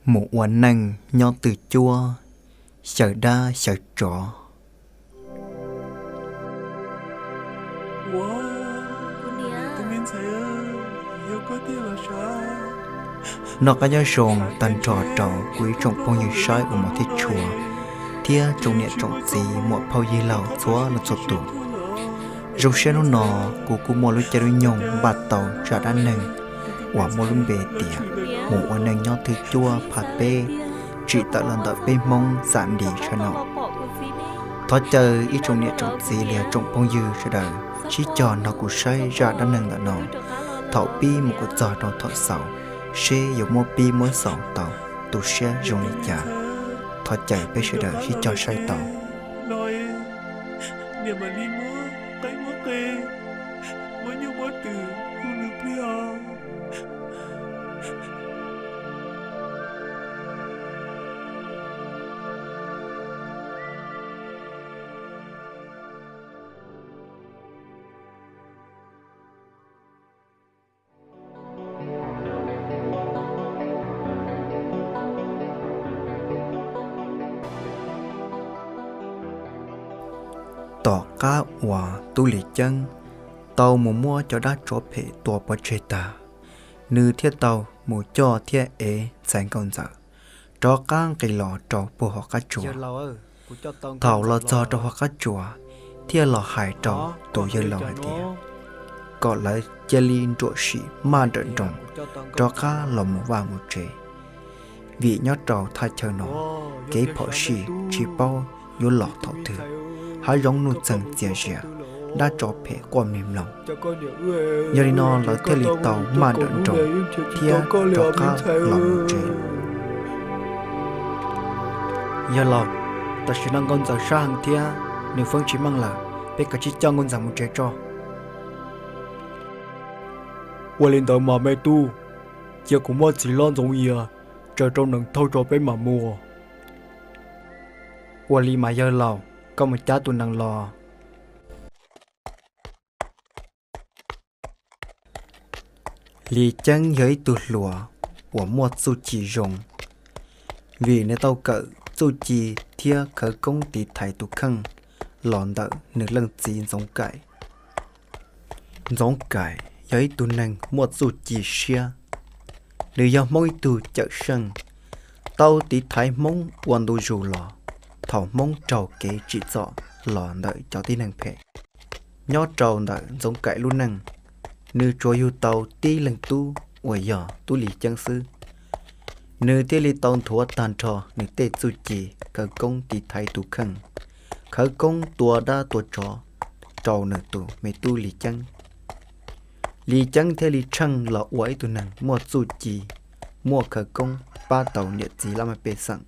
Mus ua neej nyob twj cuab, xyaw dab xyaw tsov. Noj qab nyob zoo tag nrho rau kuv ib tsoom phooj ywg saib ua mov thiab tshua, thiab tsoom niam tsoom txiv muam phauj yawg laus txhua leej txhua tus. Zoo siab hnub no kuv kuj muaj lub caij lub nyoog npaj tau zaj dab neeg uas muaj lub npe tias mus ua neej nyob twj cuab phaj peb, tsim tawm los ntawm peb Hmoob xam nti sab no. Thov caw ib tsoom niam tsoom txiv los yog tsoom phooj ywg sawv daws sib cog nrog kuv saib zaj dab neeg ntawm no thaum pib mus kom txog rau thaum xaus, seb yuav muab pib muab xaus tau tu siab zoo li cas. Thov caw peb sawv daws sib cog saib tau. Tom qab uas Tub Lis Ceeb tau mus muab cov dab tsov phem tua pov tseg tag, nws thiaj tau mus coj thiab ev ntxhais Nkauj Ntxawm rov qab nqis los rau puag hauv qab tsuas. Thaum los txog rau hauv qab tsuas, thiaj los hais rau tus yawg laus hais tias kom lawv cia li nruam sim maj nrawm nroos rov qab los mus vaj mus tsev, vim nyob rau thaj chaw no kev phom sij tsis paub yuav los thaum twg, hav zoov nuj txeeg txias zias, dab tsov phem quaj mlig mloog. Yog li no lawv thiaj li tau maj nrawm nroos thiab rov qab los mus tsev. Yawg laus, tam sim no Nkauj Ntxawm sab heev thiab nws feeb tsis meej lawm, peb kav tsij coj Nkauj Ntxawm mus tsev tso. Ua li ntawd mas me tub, cia kuv muab txiv hlob Ntxoov Yias tsaws rau nees thauj tso peb mam mus. Ua li mas yawg laus, koj mus cab tus nees los. Lis Ceeb yog ib tug hluas uas muaj txuj ci zoo, vim nws tau kawm txuj ci thiab khawv koob tiv thaiv tus kheej los ntawm nws leej txiv Ntxoov Kaim. Ntxoov Kaim yog ib tug neeg muaj txuj ci siab, nws yog Hmoob ib tug cawm seej, tau tiv thaiv Hmoob ua ntu zus los thaum Hmoob raug kev tsim txom los ntawm cov tib neeg phem. Nyob rau ntawm Ntxoov Kaim lub neej, nws tsuas yug tau tib leeg tub uas yog Tub Lis Ceeb xwb. Nws thiaj li tau nthuav tag nrho nws tej txuj ci khawv koob tiv thaiv tus kheej, khawv koob tua dab tua tsov rau nws tus me tub Lis Ceeb. Lis Ceeb thiaj li tsheej los ua ib tug neeg muaj txuj ci, muaj khawv koob pab tau niam txiv laj mej pej xeem,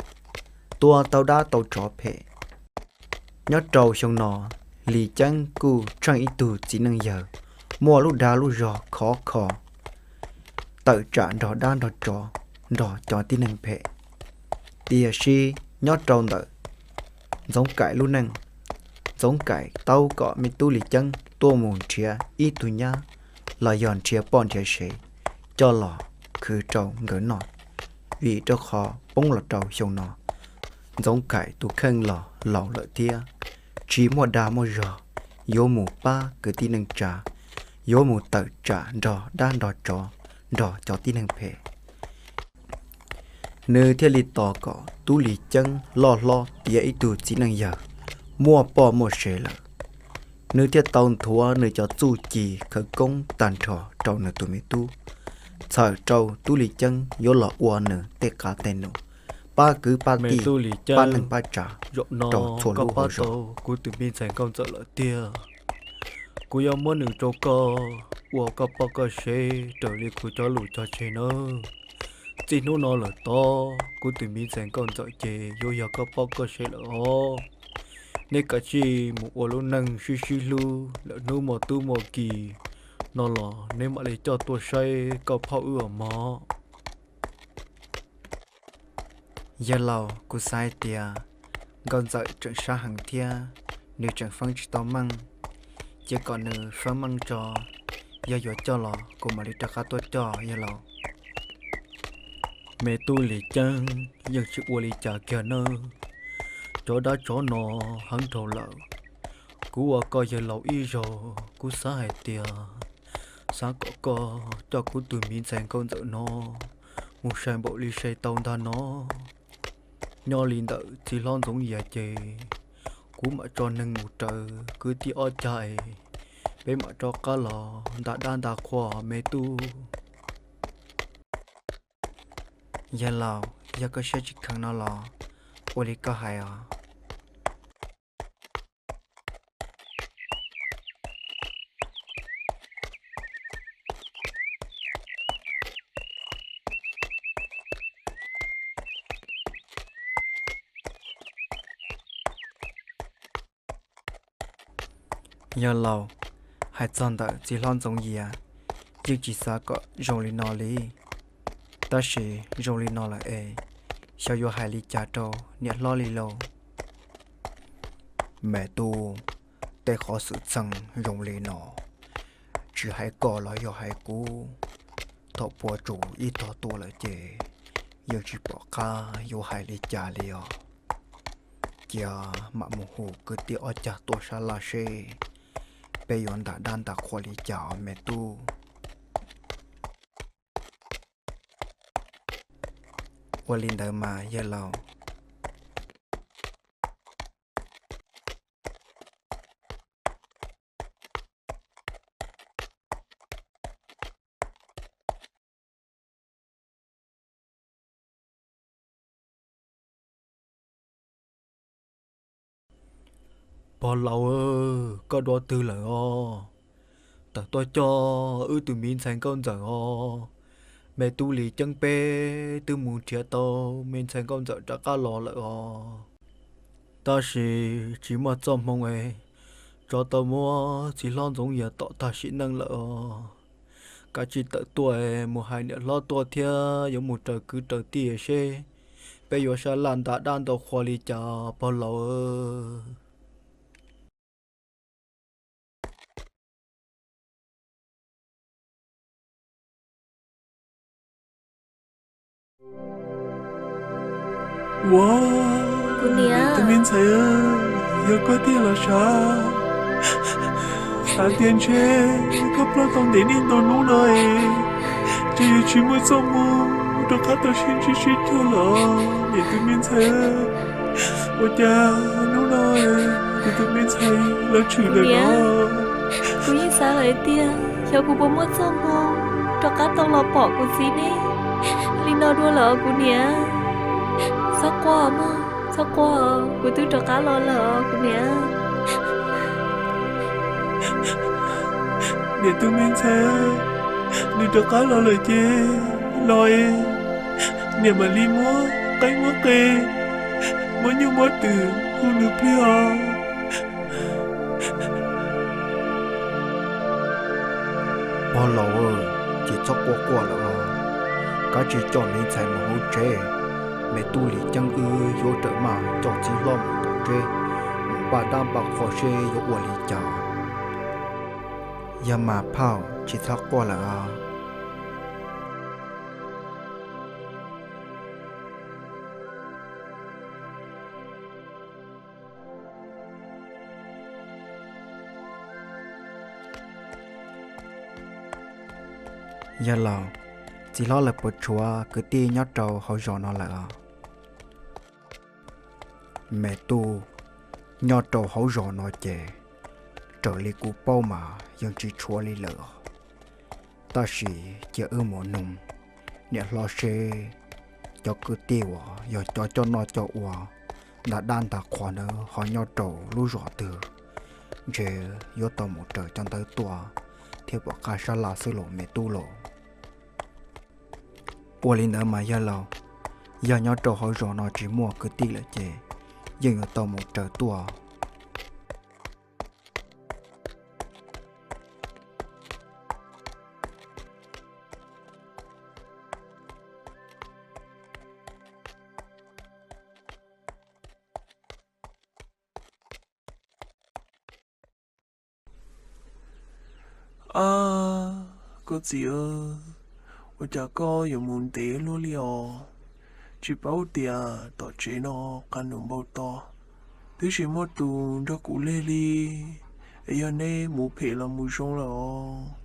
tua tau dab tau tsov phem. Nyob rau xyoo no, Lis Ceeb kuj tsheej ib tug txiv neej yawg muaj lub dag lub zog khov kho, tawm tsam nrog dab nrog tsov, nrog cov tib neeg phem. Tiam sis nyob rau ntawm Ntxoov Kaim lub neej, Ntxoov Kaim tau kom me tub Lis Ceeb tuaj mus nrhiav ib tug nyab los yog nrhiav poj nrhiav sev coj los khwv rau nkawd noj, vim rau qhov poob los rau xyoo no Ntxoov Kaim tus kheej los laus lawm thiab tsis muaj dag muaj zog yuav mus pab kwv tij neej tsa, yuav mus tawm tsam nrog dab nrog tsov, nrog cov tib neeg phem. Nws thiaj li tos kom Tub Lis Ceeb loj hlob tiav ib tug txiv neej yawg muaj poj muaj sev lawm, nws thiaj tau nthuav nws cov txuj ci khawv koob tag nrho rau nws tus me tub, txhawm rau Tub Lis Ceeb yuav los ua nws tej qav tej num, pab kwv pab tij, pab neej pab tsav rau txhua lub hauv zos. Kuv tus me ntxhais Nkauj Ntxawm lawm tiag, kuv yuav muab nws rau koj ua koj poj koj sev raws li kuv cov lus cog tseg nawb. Txij hnub no lawm tod kuv tus me ntxhais Nkauj Ntxawm ces yuav yog koj poj koj sev lawm os. Neb kav tsij mus ua lub neej sib sib hlub lawm hnub muaj tub muaj ki no los neb mam li coj tuaj saib koj phauj wb os mog. Yawg laus, kuv xav hais tias Nkauj Ntxawm tseem sab heev thiab nws tseem feeb tsis tau meej, cia kom nws feeb meej tso, yog yuav coj los kuv mam li rov qab tuaj coj yawg laus. Me tub Lis Ceeb, yeej tsis ua li cas kiag nawb. Cov dab tsov no heev dhau lawm. Kuv ua koj yawg laus ib zaug, kuv xav hais tias xav kom koj coj kuv tus miv ntxhais nkauj ntxawm no mus sai npaum li sai tau ntag no. Nyob li ntawm txiv hlob Ntxoov Yias ces kuv mam tso neeg mus raws kwv tij ob cag, peb mam rov qab los nta dab nta qhua me tub. Yawg laus, yog koj siab tsis kheev no los ua li koj hais os. Yawg laus, hais txog ntawm txiv hlob Ntxoov Yias, yeej tsis xav kom zoo li no li. Tab sis zoo li no lawm es, xyov yuav hais li cas rau niam hlob li lauj. Me tub, tej qhov xwm txheej zoo li no, tsis hais koj los yog hais kuv, thaum puag thaum ib tog tuaj lawm ces yeej tsis pom qab yuav hais li cas li os. Cia mam mus hu kwv tij ob cag tuaj sab laj seb peb yuav nta dab nta qhua li cas os me tub. Ua li ntawd mas yawg laus. Pog laus, koj dua twg lawm os? Tawm tuaj coj wb tus miv ntxhais nkauj ntxawm os. Me tub Lis Ceeb peb twb mus nrhiav tau me ntxhais nkauj ntxawm rov qab los lawm os. Tab sis tsis muaj txoj hmoo es tsov tau muab txiv hlob Ntxoov Yias tom tag sim neej lawm os. Kav tsij tawm tuaj es mus hais niam hlob tuaj thiab yuav mus raws kwv raws tij seb peb yuav sab laj nta dab nta qhua li cas pog laus. Ua, kuv niam, tus me ntxhais, yog koj tiag los sav? Xav tias ntshe koj ploj tau ntev niaj ntau hnub no es, ces yuav tsis muaj txoj hmoo rov qab tau sib ntsib sib cuag los niam tus me ntxhais. Ua cas hnub no tus tus me ntxhais los tshwm lawm no? Kuv yeej xav lawm tias xyov kuv puas muaj txoj hmoo rov qab tau los pom kuv txiv neb li no dua lawm os kuv niam. Txhob quaj mog, txhob quaj, kuv twb rov qab los lawm os kuv niam. Niam tus me ntxhais, nws rov qab los lawm ces los es niam mam li muab qaib muab qe, muab nyuj muab twm hu nws plig os. Pog laus, ces txhob quaj quaj lawm os. Kav tsij coj me ntxhais mus hauv tsev. Me tub Lis Ceeb wb yuav rawm maj coj txiv hlob mus tom tsev, mus npaj dab npaj qhua seb yuav ua li cas. Yog mas phauj, tsis txhob quaj lawm os. Yawg laus, txiv hlob lawv puas tshuav kwv tij nyob rau hauv zos no lawm os? Me tub, nyob rau hauv zos no ces raws li kuv paub mas yeej tsis tshuav li lawm os. Tab sis cia wb mus noog niam hlob seb cov kwv tij uas yog cov coj noj coj ua, nta dab nta qhua ntawd ho nyob rau lub zos twg, ntshe yuav tau mus raws cov ntawd tuaj thiaj pom qab sab laj xwb los me tub los. Ua li ntawd mas yawg laus, yog nyob rau hauv zos no tsis muaj kwv tij lawm ces yeej yuav tau mus raws tuaj. Ab, koj txiv, Ua cas koj yuav mus ntev luaj li os? Tsis paub tias tom tsev no qab num npau to, twb tsis muaj tus nrog kuv lig li, es yog neb mus phem los mus zoo lawm os.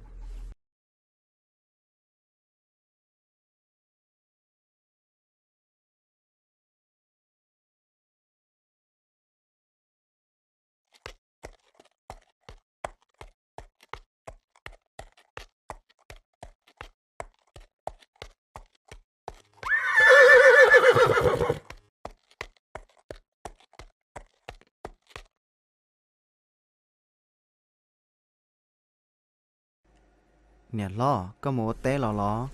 Niam hlob, koj mus ua teb los los?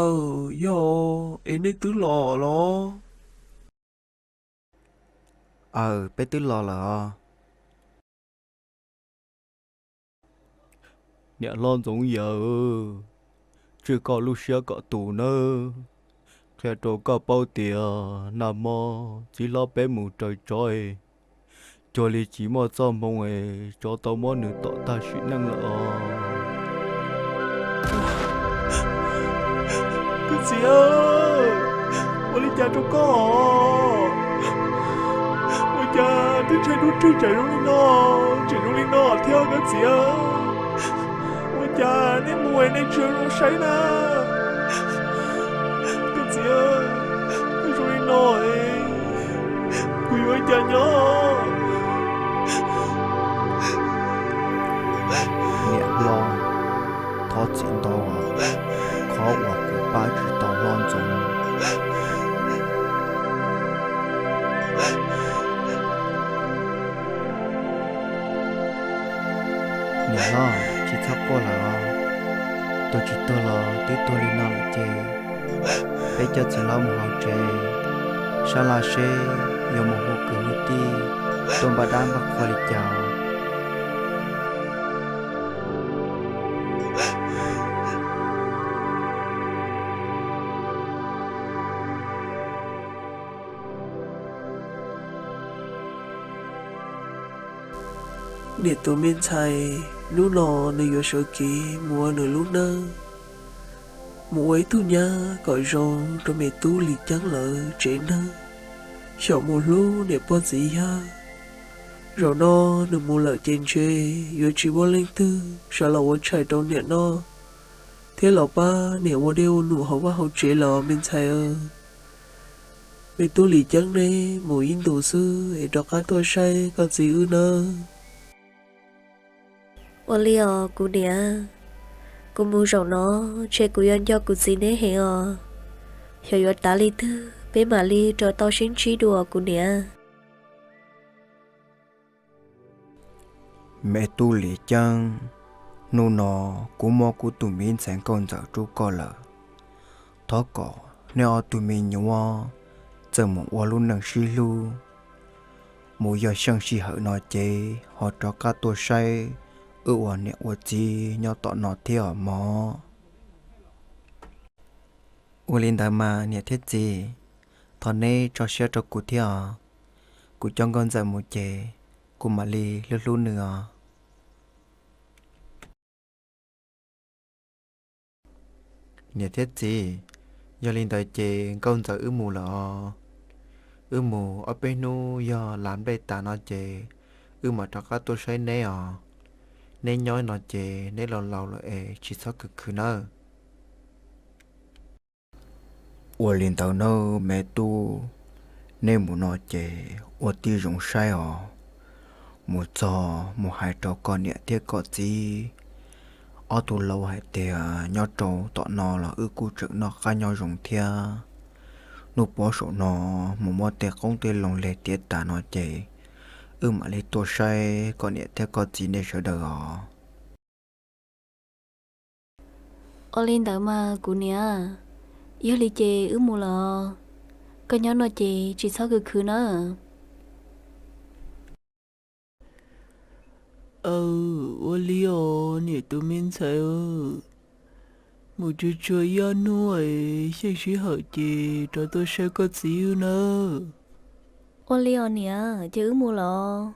Aw, yog es nej twb los los? Aw, peb twb los lawm os. Niam hlob Ntxoov Yawg, tswj koj lub siab kom tus nawb. Qhia rau koj paub tias nag hmo txiv hlob peb mus raws tsov, cuag li tsis muaj txoj hmoo es tsov tau muab nws tom tag sim neej lawm os. Koj txiv, ua li cas rau koj? Ua cas twb tshav dub rwg tseem zoo li no, tseem zoo li no thiab koj txiv? Ua cas nej mus es nej tsis los saib na? Koj txiv, twb zoo li no, kuv yuav ua cas nyob? Niam hlob, thov txim ntau qhov uas kuv pab tsis tau hlob Ntxoov. Niam hlob, tsis txhob quaj lawm os. Tuag tsis tuag los twb tuag li no lawm ces peb coj txiv hlob mus hauv tsev, sab laj seb yuav mus hu kwv hu tij tuaj npaj dab npaj qhua li cas. Niam tus me ntxhais, hnub no nws yuav sawv kev mus ua nws lub neej, mus ua ib tug nyab kom zoo rau me tub Lis Ceeb lawv tsev neeg, xyaum mus hlub niam pog txiv yawg. Zaum no nws mus lawm ces ntshe yuav tsis muaj leej twg sawv los ua tshais rau niam noj thiab los pab niam ua dej ua num hauv vaj hauv tsev lawm me ntxhais. Me tub Lis Ceeb, neb mus ib ntus xwb es rov qab tuaj saib koj txiv wb nawb. Ua li os kuv niam, kuv mus zaum no ntshe kuv yuav nco kuv txiv neb heev os. Xyov yuav tav li twg peb mam li rov tau sib ntsib dua kuv niam. Me tub Lis Ceeb, hnub no kuv muab kuv tus me ntxhais nkauj ntxawm rub koj lawm. Thov kom neb ob tug me nyuam txawm mus ua lub neej sib hlub, mus yog xyeej sij hawm no ces ho rov qab tuaj saib wb ua niam ua txiv nyob tom no thiab os mog. Ua li ntawd mas niam thiab txiv, thov neb tso siab rau kuv thiab os. Kuv coj nkauj ntxawm mus ces kuv mam li hlub hlub nws os. Niam thiab txiv, yog li ntawd ces nkauj ntxawm wb mus lawm os. Wb mus ob peb hnub yog lav nplej tas no ces wb mam rov qab tuaj saib neb os. Neb nyob no ces neb laus laus lawm es tsis txhob khwv khwv nawb. Ua li ntawd nawb me tub, neb mus no ces ua tib zoo saib os. Mus txog mus hais rau koj niam thiab koj txiv, ob tug laus hais tias nyob rau tom no los wb kuj tseem noj qab nyob zoo thiab. Hnub poob saum no mus muab tej qoob tej loo leg tiav tas no ces wb mam li tuaj saib koj niam thiab koj txiv nej sawv daws os. Ua li ntawd mas kuv niam, yog li ces wb mus lawm os. Koj nyob no ces tsis txhob khwv khwv nawb. Aw, ua li os niam tus me ntxhais, mus tsuag tsuag ib ob hnub es xyeej sij hawm ces rov tuaj saib koj txiv wb nawb. Ua li os niam, ces wb mus lawm os.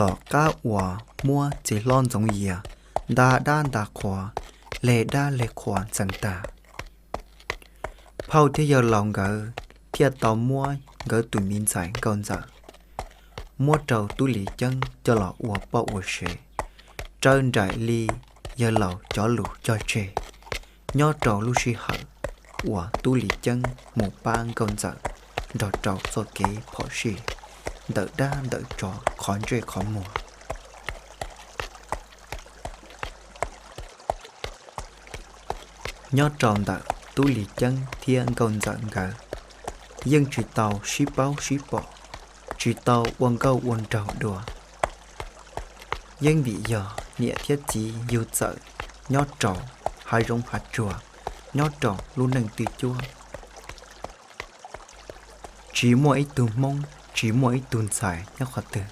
Tom qab uas muab txiv hlob Ntxoov Yias nta dab nta qhua, leg dab leg qhua ntxeev tag, phauj thiab yawg laus nkawd thiaj tau muab nkawd tus me ntxhais Nkauj Ntxawm muab rau Tub Lis Ceeb coj los ua poj ua sev, raws nraim li yawg laus cov lus cog tseg, nyob rau lub sij hawm uas Tub Lis Ceeb mus pab Nkauj Ntxawm nrog rau txoj kev phom sij ntawm dab ntawm tsov qhov ntsej qhov muag. Nyob rau ntawm Tub Lis Ceeb thiab Nkauj Ntxawm nkawd yeej tsis tau sib paub sib pom, tsis tau ua nkauj ua nraug dua. Yeej vim yog niam thiab txiv yug txawm nyob rau hav zoov hav tsuag, nyob rau lub neej twj cuab, tsis muaj ib tug hmoob, tsis muaj ib tug ntxhais nyob qhov twg.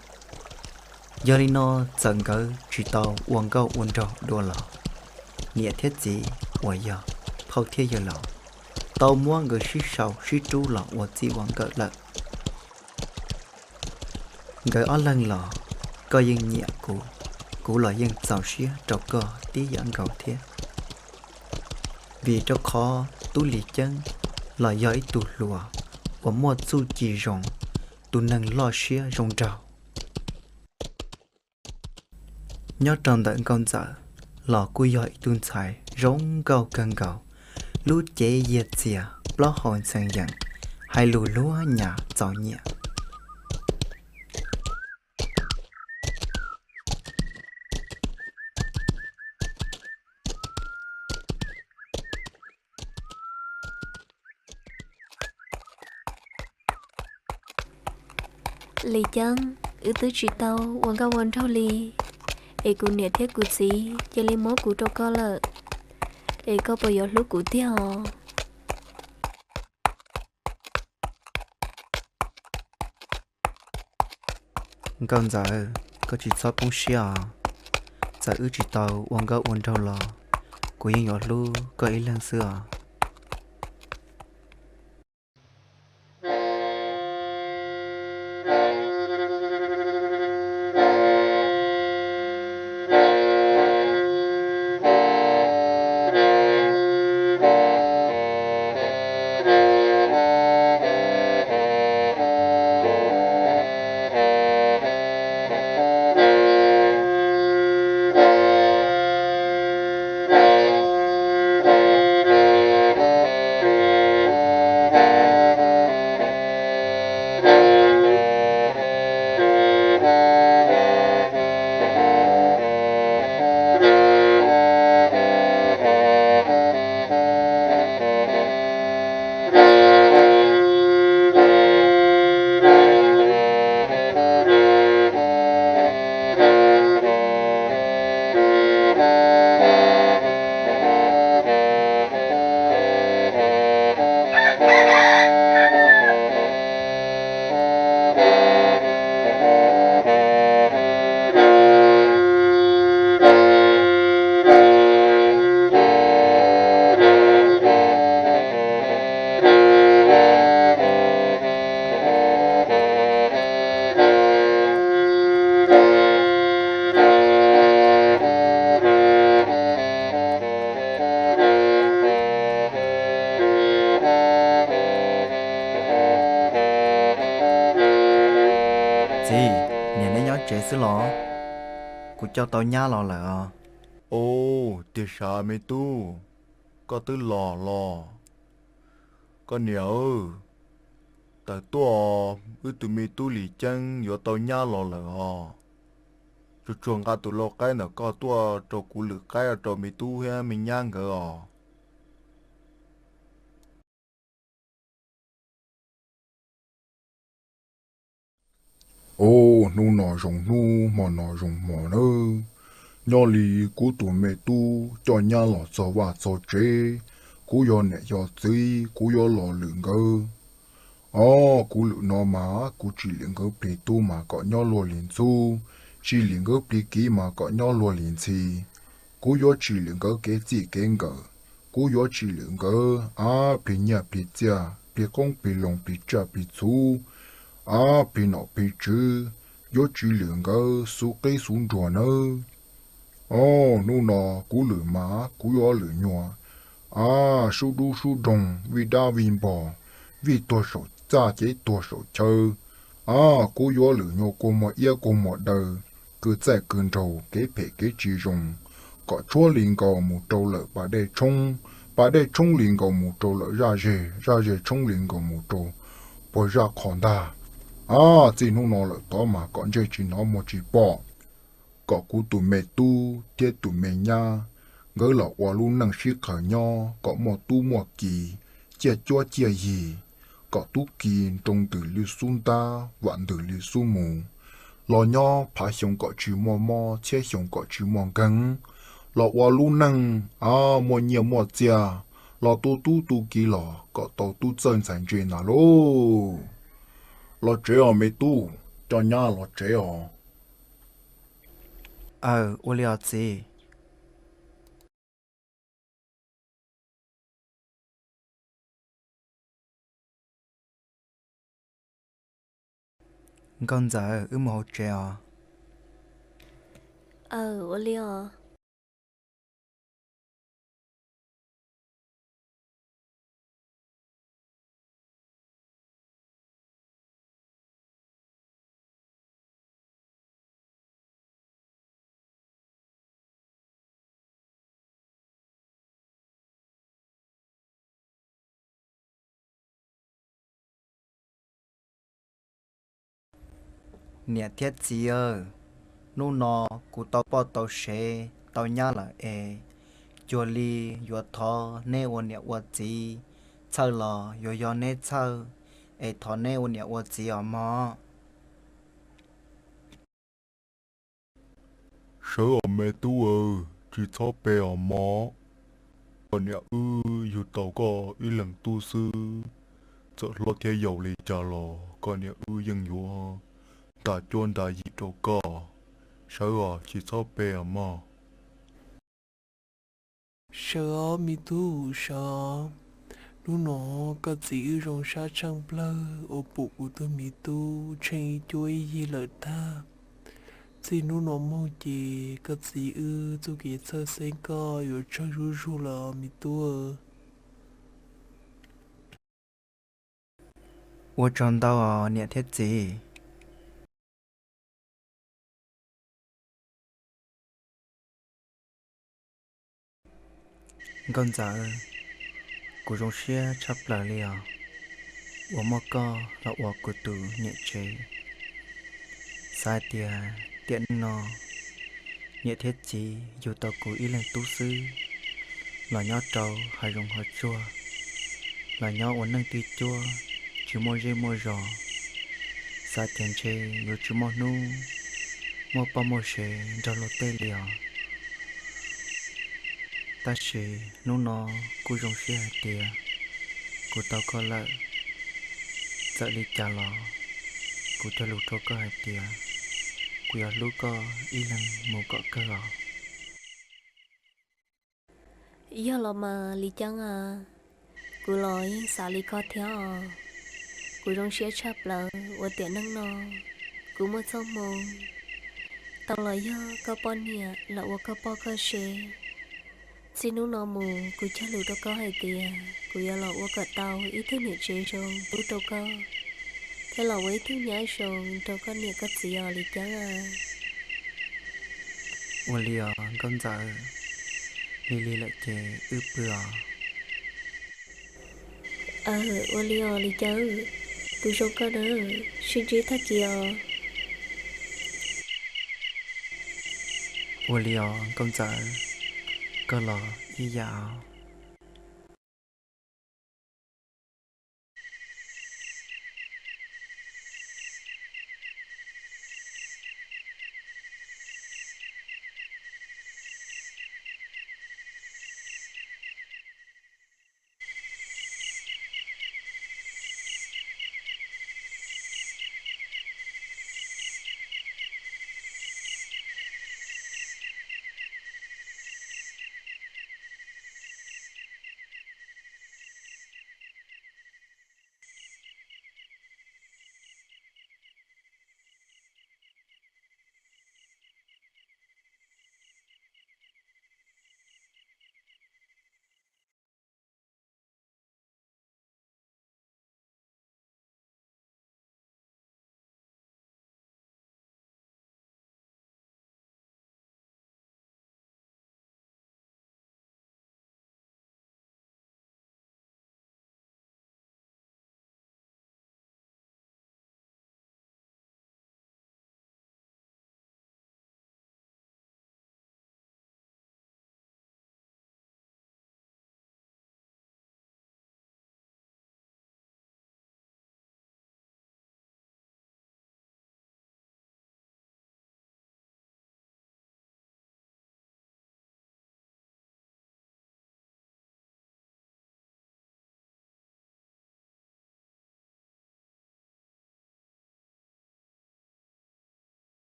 Yog li no, txawm nkawd tsis tau ua nkauj ua nraug dua los niam thiab txiv uas yog phauj thiab yawg laus tau muab nkawd sib sau sib rub los ua txij ua nkawm lawm. Nkawd ob leeg los koj yeej nyiam kuv, kuv los yeej txaus siab rau koj tib yam nkaus thiab. Vim rau qhov Tub Lis Ceeb los yog ib tug hluas uas muaj txuj ci zoo, tus neeg loj siab zoo nraug. Nyob rau ntawm Nkauj Ntxawm los kuj yog ib tug ntxhais zoo nkauj kawg nkaus, lub cev yiag txias, plaub hau ntxhee yees, hais lus luag nyas txaus nyiam. Lis Ceeb, wb twb tsis tau ua nkauj ua nraug li, es kuv niam thiab kuv txiv cia li muab kuv rau koj lawm, es koj puas yuav hlub kuv tiag os? Nkauj Ntxawm, koj tsis txhob poob siab os. Txawm wb tsis tau ua nkauj ua nraug los kuv yeej yuav hlub koj ib leeg xwb os. Txiv, niam neb nyob tsev xwb los? Kuv coj tau nyab los lawm os. Ua, tiag sav me tub, koj twb los los? Koj niam, tawm tuaj, wb tus me tub Lis Ceeb yuav tau nyab los lawm os. Tsuag tsuag nqa tus lau qaib ntawm koj tuaj rau kuv lwm qaib rau me tub thiab me nyab nkawd os. Ua, hnub no zoo hnub, hmo no zoo hmo nawb. Nyob li kuv tus me tub coj nyab los txog vaj txog tsev, kuv yog niam yog txiv kuv yuav los lwm nkawd. Os, kuv lwm no mas kuv tsim lwm nkawd plig tub mas kom nyob luag li ntxub, tsim lwm nkawd plig kiv mas kom nyob luag li ntxhi. Kuv yuav tsim lwm nkawd kev txij kev nkawm, kuv yuav tsim lwm nkawd, a, plig nyiaj plig txiaj, plig qoob plig loo, plig tsiaj plig txhu, a, plig nom plig tswv, yuav tsis lwm nkawd xuv qib xuv nruas nawb. Au, hnub no kuv lwm mas kuv yuav lwm nyuag, a, sub dub sub doog, vij dab vij npog, vij tuag saum txaj ces tuag saum chaw. A, kuv yuav lwm nyuag kua muag iab kua muag daw, kws txaij kws nraug, kev phem kev tsis zoo, kom tshuab li nkaus mus rau lawm pas dej tshoob, pas dej tshoob li nkaus mus rau lawm zaj zeg, zaj zeg tshoob li nkaus mus rau puag zaj qhov ntag. A, txij hnub no lawm tod mas kom ntsej tsis hnov muag tsis pom, kom kuv tus me tub thiab tus me nyab nkawd los ua lub neej sib qawm nyob kom muaj tub muaj ki, ciaj cuab ciaj yig, kom tub ki nroo ntws li xub ntab, vam ntws li xub mus, los nyob phav xyoo kom tsis muaj mob, txhiab xyoo kom tsis muaj nkeeg, los ua lub neej, a, muaj nyiaj muaj txiag, los tu tub tu ki los kom tau tub txawj ntxhais ntse ntag lauj. Los tsev os me tub, coj nyab los tsev os. Aw, ua li os txiv. Nkauj Ntxawm, wb mus hauv tsev os. Aw, ua li os. Niam thiab txiv aw, hnub no kuv tau poj tau sev tau nyab lawm es cuag li yuav thov neb ua niam ua txiv, txhawj los yuav yog neb txhawj, es thov neb ua niam ua txiv os mog. Sawv os me tub aw, tsis txhob pe os mog. Koj niam wb yug tau koj ib leeg tub xwb, txawm hlob thiab yau li cas los koj niam wb yeej yuav nta cuab nta yig rau koj. Sawv os, tsis txhob pe os mog. Sawv os me tub, sawv os. Hnub no koj txiv wb zoo sab tshaaj plawg uas pum kuv tug me tub tsheej ib cuab ib yig lawm tag. Txij hnub no moog ces koj txiv wb txuj kev txhawj xeeb koj yuav tsawg zuj zug lawm me tub. Ua tsaug ntau os niam thiab txiv. Nkauj Ntxawm, kuv zoo siab tshaj plaws li os, uas muaj koj los ua kuv tus niam tsev. Xav hais tias tiam neej no niam thiab txiv yug tau kuv ib leeg tub xwb, los nyob rau hav zoov hav tsuag, los nyob ua neej twj cuab, tsis muaj zej muaj zos, xav tias ntshe yuav tsis muaj hnub muaj poj muaj sev nrog luag tej li os. Tab sis hnub no kuj zoo siab hais tias kuv tau koj lawm. Txawm li cas los kuv cog lus rau koj hais tias kuv yuav hlub koj ib leeg mus kom kawg os. Yog los mas Lis Ceeb a, kuv los yeej xav li koj thiab os. Kuv zoo siab tshaj plaws uas tiam neej no kuv muaj txoj hmoo tau los yog koj poj niam los ua koj poj koj sev. Txij hnub no mus kuv cog lus rau koj hais tias kuv yuav los ua kom tau ib tug niam tsev zoo pub rau koj, thiab los ua ib tug nyab zoo rau koj niam koj txiv os Lis Ceeb a. Ua li os Nkauj Ntxawm, lig lig lawm ces wb pw os. Aw, ua li os Lis Ceeb, kuv zoo koj na, sib ntsib tag kis os. Ua li os Nkauj Ntxawm, koj los ib yam os.